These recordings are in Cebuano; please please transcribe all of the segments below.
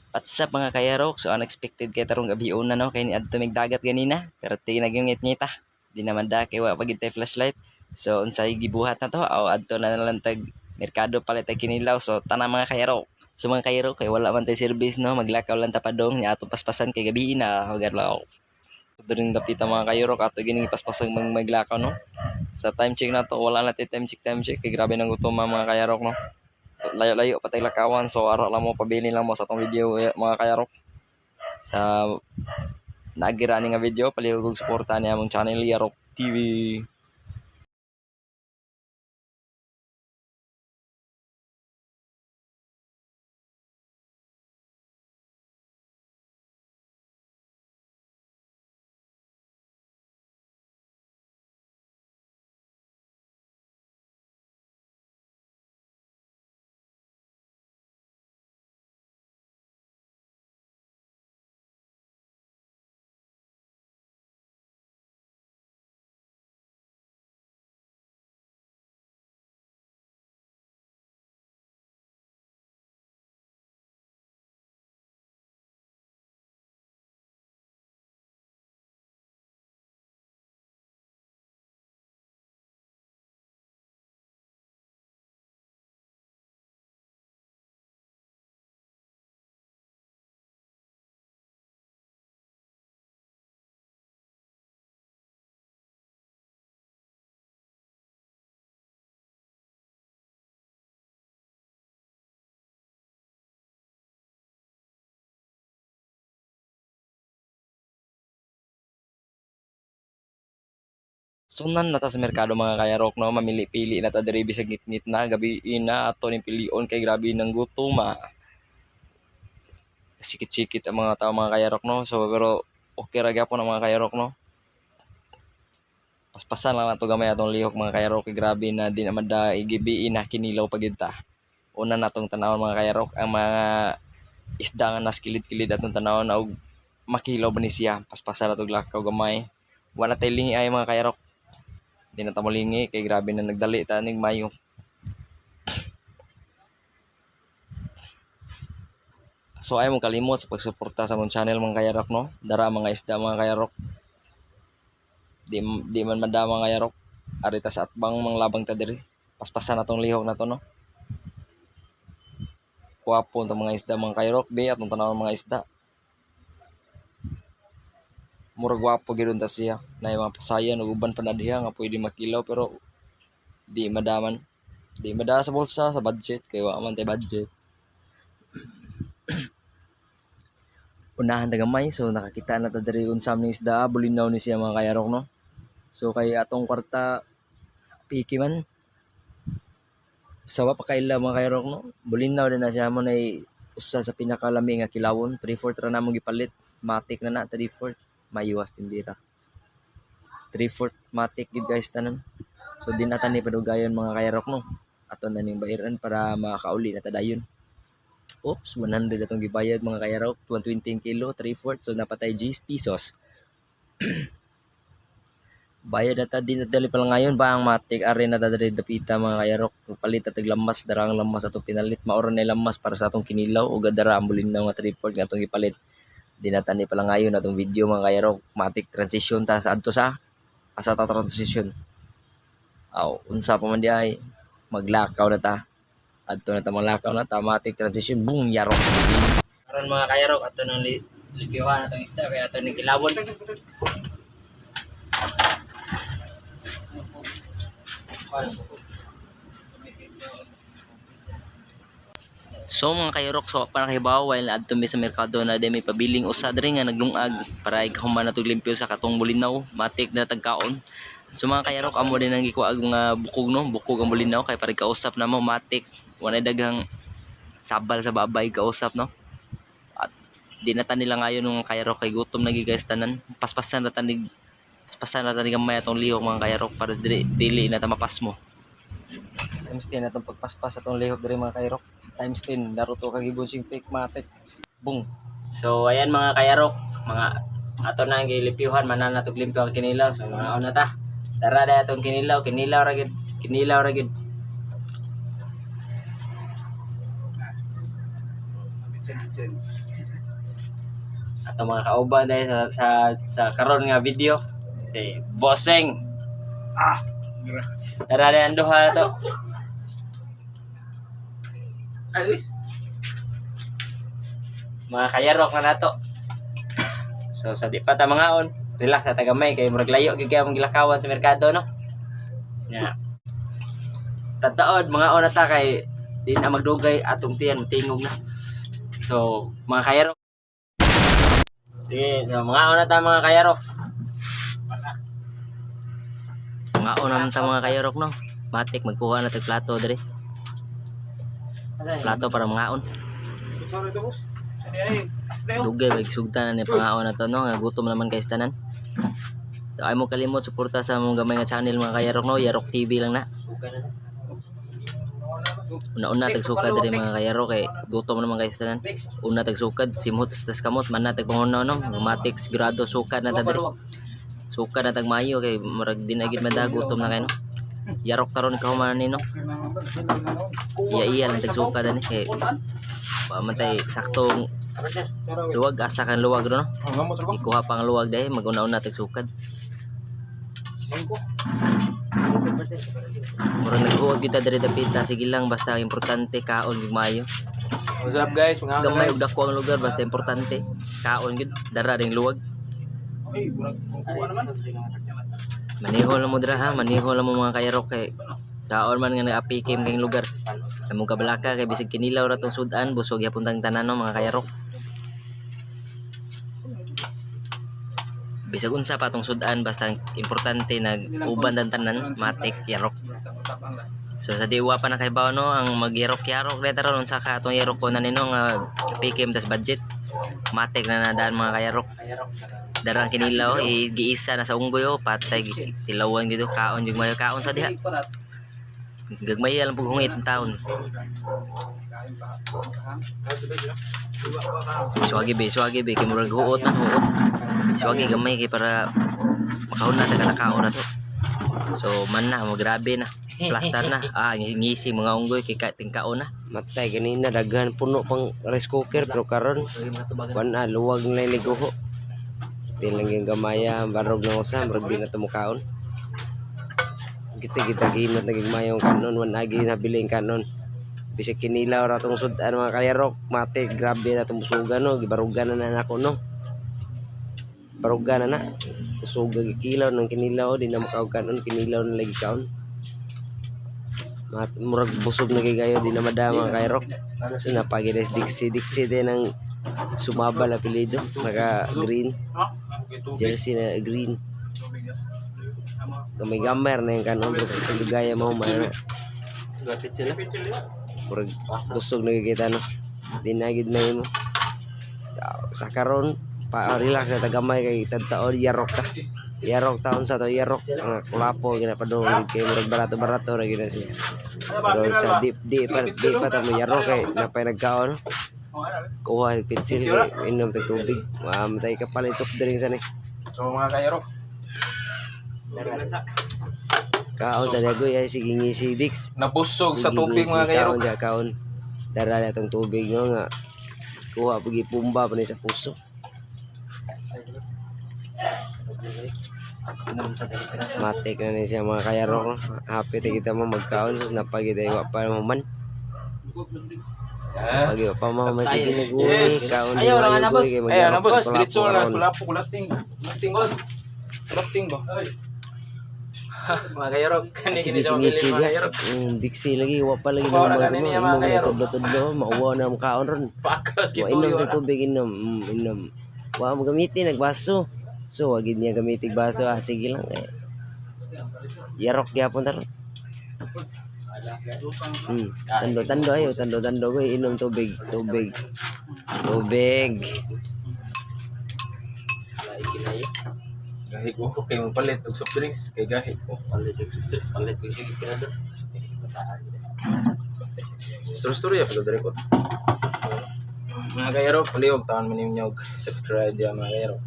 What's up mga kayarok? So unexpected kay tarong gabi una no kay niadto mig dagat ganina pero ti nagyungit ngita. Di naman da kay wa pa gid tay flashlight. So unsay gibuhat na to? Aw adto na lang tag merkado palit tag kinilaw. So tanan mga kayarok. So mga kayarok kay wala man tay service no, maglakaw lang ta padong nya atong paspasan kay gabi na hogar law. During dapita mga kayarok ato gining paspasang maglakaw no. Sa time check na to wala na tay time check kay grabe nang gutom mga kayarok no. Layo-layo pa tay lakawan, so ara lang mo, pabilin lang mo sa atong video mga kayarok. Sa naagira ni nga video, palihog og suporta ni among channel Yarok TV. Sunan na ta sa merkado mga kayarok no, mamili-pili na ta diri bisag ngitngit na gabi na ato ning pilion kay grabe nang gutom ah. Sikit-sikit ang mga tao mga kayarok no. So pero okay ra gyapon ang mga kayarok no. Paspasan lang nato gamay atong lihok mga kayarok kay grabe na di naman da igibiin na kinilaw pa gyud ta. Una natong tanawon mga kayarok ang mga isda nga nas kilid-kilid atong tanawon og makilaw ba ni siya. Paspasan natong lakaw gamay. Wala tay lingi ay mga kayarok. Di na ta molingi kay grabe na nagdali ta ning mayo. So ay mo kalimot sa pagsuporta sa among channel mga kayarok no. Dara mga isda mga kayarok. Di man madama mga kayarok. Ari ta sa atbang mga labang ta diri. Paspasan natong lihok na to no. Kuwapo tong mga isda mga kayarok. Be atong tanawon mga isda. Murag gwapo gyud ta siya. Nay mga pasayan ug uban pa na diha nga pwede makilaw pero di madaman. Di mada sa bulsa sa budget kay wa man tay budget. Unahan ta gamay, so nakakita na ta diri unsa man isda, bulinaw ni siya mga kayarok no. So kay atong kwarta piki man. Sa wa pa kaila mga kayarok no, bulinaw din na siya mo nay usa sa pinakalami nga kilawon, 3/4 ra namo gipalit, matik na na 3/4, mayuwas tindira. 3/4 matik gid guys tanan. So di na ta ni padugayon mga kayarok no. Ato na ning bayaran para makauli na ta dayon. Oops, 100 atong gibayad mga kayarok, 120 kilo, 3/4, so napatay G pesos. Bayad na ta, di na dali pa lang ngayon ba ang matik ari na ta diri dapita mga kayarok. Palit ta tag lamas, darang lamas atong pinalit, maoro na lamas para sa atong kinilaw ug dara ang bulinaw nga 3/4 nga atong gipalit. Di na ta ni pala ngayon atong video mga kayarok, matik transition ta sa adto sa asa ta transition. Aw, unsa pa man di ay maglakaw na ta. Adto na ta maglakaw na ta, matik transition, boom, yarok. Karon mga kayarok ato nang libyuhan atong isda kay ato ning kilawon. So mga kayarok, so para kahibaw while adto mi sa merkado na may pabiling usa diri nga naglungag para ikahuman natog limpyo sa katong bulinaw, matik na tagkaon. So mga kayarok, amo din ang gikuag mga bukog no, bukog ang bulinaw kay para kausap na mo matik, walay daghang sabal sa babay kausap no. At di na ta nila ngayon mga kayarok kay gutom na guys tanan. Paspasan na tanig, paspasan na tanig gamay atong lihok mga kayarok para dili na ta mapasmo. Times 10 atong pagpaspas atong lihok diri mga kayarok. Times 10 daruto kag gibon sing tik matik. Boom. So ayan mga kayarok, mga ato na ang gilimpyuhan, manan na tog limpyo ang kinilaw. So mga una ta. Tara da atong kinilaw, kinilaw ra gid, kinilaw ra gid. Bitsin, bitsin. Ato mga kauban dahil sa karon nga video si Bosseng. Ah. Tara na ang duha na to. Ay, Luis. Mga kayarok na nato. So sa di pa ta mangaon, relax na tagamay kay murag layo gyud kay among gilakawan sa merkado, no. Nya. Tataod mga na ta kay di na magdugay atong tiyan tingog na. So mga kayarok. Sige, so mga na ta, mga kayarok. Mga na ta, mga kayarok, no. Matik magkuha na tag plato diri. Plato para mangaon. Sorry to, boss. Ay, ay, Dugay ba sugtan na ni pangaon na to, no, nga gutom naman kay tanan. So ay mo kalimot suporta sa among gamay nga channel, mga kayarok, no, Yarok TV lang na. Una-una tag sukad diri, mga kayarok, kay gutom naman kay tanan. Una tag sukad, simhot tas kamot man na tag pangunaw, no. Matik sigurado sukad na ta diri. Sukad na tag maayo kay murag di na gid mada, gutom na kay, no. Yarok taron kahuman ni, no. Iya-iya lang tag sukad ani kay wa man tay saktong luwag, asa kan luwag ro, no. Ikuha pa ang luwag dahil maguna-una tag sukad. Murag naghuot kita diri dapita, sige lang, basta ang importante kaon gyud maayo. What's up, guys? Mga Gamay og dako ang lugar, basta importante kaon gyud, dara ring luwag. Ay, murag kung kuha naman. Maniho lang mo dira ha, maniho lang mo, mga kayarok, kay saon man nga nag-apikim kayong lugar. Among kabalaka kay bisag kinilaw ra tong sudan, busog gyapon tang tanan, no, mga kayarok. Bisag unsa pa tong sudan, basta ang importante nag uban tan tanan, matik yarok. So sa diwa pa na kay no, ang magyarok-yarok dahil taron unsa ka atong yarok ko na nino nga pikim tas budget. Matik na nadaan, mga kayarok. Darang kinilaw, giisa na sa unggoy oh, patay tilawan gito kaon jud mayo kaon sa diha. Gagmay lang pug hungit ang taon. Suwagi be kay murag huot man huot. Suwagi gamay kay para makaon na ta kaon na to. So man na mo grabe na. Plaster na. Ah, ngisi mga unggoy kay tingkaon na. Matay ganina daghan puno pang rice cooker pero karon kuan na luwag na liguho. Di lang yung gamaya ang barog ng usa murag di na tumukaon. Kita kita ginot naging mayong kanon wan agi nabili ang kanon. Bisag kinilaw ra tong sudan, mga kayarok, mate grabe na tong busugan, no, gibarugan na na nako, no. Barugan na na. Kusuga gikilaw ng kinilaw di na makaog kanon, kinilaw na lagi kaon. Mat, murag busog na kay kayo di na madama kay Rock. So napagides Dixie Dixie din ang sumabal apelyido, naka green jersey na green. Gamay gamay na yung kanon pero kung gaya mo man na. Lapit sila. Murag busog na kay kita, no. Di na gid may mo. Sa karon pa relax sa tagamay kay tadtaon yarok ta. Yarok taon sa to yarok mga kulapo ginapadong gid kay murag barato-barato ra gid na siya. Pero sa di pa ta mo yarok kay napay nagkaon, no? Kuha pitsil kay inom tag tubig. Mamatay ka palit soft drinks ani. So mga kayarok. Kaon sa dagoy ay sige ngisi Dix. Nabusog sa Sige, tubig, ngisi, mga kayarok. Kaon sa kaon. Dara na tong tubig, no, nga kuha pag ipumba pa ni sa puso. Matik na ni siya, mga kayarok, no? Happy ta kita mo magkaon sus napagid ay wa pa mo man. Pagi wa pa mo man sige naguwi kaon ni Ayaw, wala na, mayo boss. kay Ay, ano magyarok boss, sa diretso kulapo na karon. kulapo, kulating. Kulating. Kulating ba? Mga kayarok, kani Sige kini sa sige mabili, mga sige. kayarok. Dixie lagi wa pa lagi Kuha ra nang gani niya, mga kayarok. Tudlo-tudlo mauwaw na ang kaon ron. Pakas Wa gituyo. inom sa tubig, inom, inom. Wa mo gamitin nagbaso. So wa gid niya gamitin baso, ah, sige lang eh. Yarok gyapon taron. Tando tando ayo tando tando ko inom tubig, tubig. Tubig. Gahi ko kay mo palit og soft drinks kay gahi ko. Palit sa soft drinks, palit ko sige pinado. Story story ya pala diri ko. Mga kayarok, palihog taon man ninyo og subscribe diya, mga kayarok.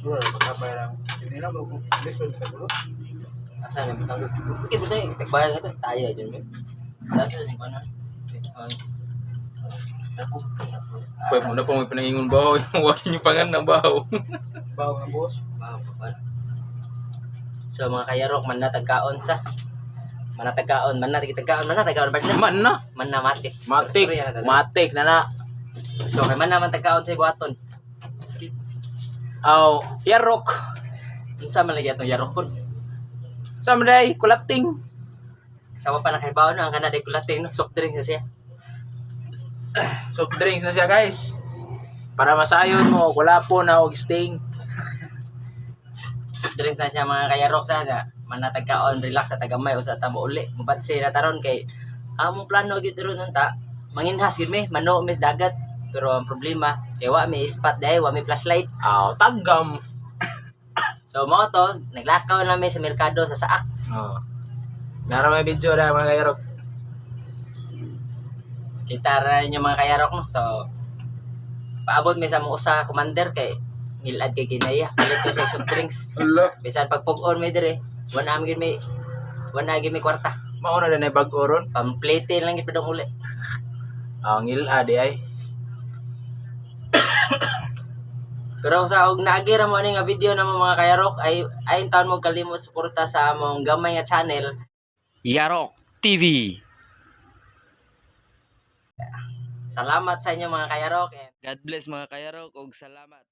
Bro, magkabay lang. Hindi na mo lesson ka, bro. Asa na bitang. Okay, basta tagbayad ka to. Tayo dyan mo. Dati sa ko na. Pwede mo na po may pinangingon baho. Huwag niyo pangan ng baho. Bawo na, boss. So mga kayarok, man na tagkaon sa. Man na tagkaon, man na tagkaon, man na tagkaon, partner. Man na. Man na matik. Matik. Sorry, sorry, Matik na na. So kay man naman tagkaon sa ibuhaton. Aw, yarok. Unsa man lagi atong yarok kun? Someday, kulating. Sama pa nakaibaw no ang kana day kulating no, soft drink na siya. Soft drinks na siya, guys. Para masayon mo, wala po na og sting. Soft drinks na siya, mga kayarok, sa na manatag kaon, relax sa tagamay usa ta mo uli. Mubatse na taron kay among plano gyud ron unta manginhas gyud mi, mano mi sa dagat. Pero ang problema kay wa mi spot dai, wa mi flashlight. Aw, tagam. So mao to, naglakaw na mi sa merkado sa Saak. Oh. Meron may video na, mga kayarok. Kita ra ninyo, mga kayarok, no. So paabot mi sa among usa ka commander kay ngilad kay kinaya palit ko sa soft drinks. Ala. Bisan pagpug-on mi dire, wala mi gyud mi, wala gyud mi kwarta. Mauna na na bag-o ron. Pamplete lang gyud padong uli. Aw, ngilad di ay. Pero sa og naagi ra mo ani nga video na mo, mga kayarok, ay ayon taon mo kalimot suporta sa among gamay nga channel, Yarok TV. Salamat sa inyo, mga kayarok, and God bless, mga kayarok, ug salamat.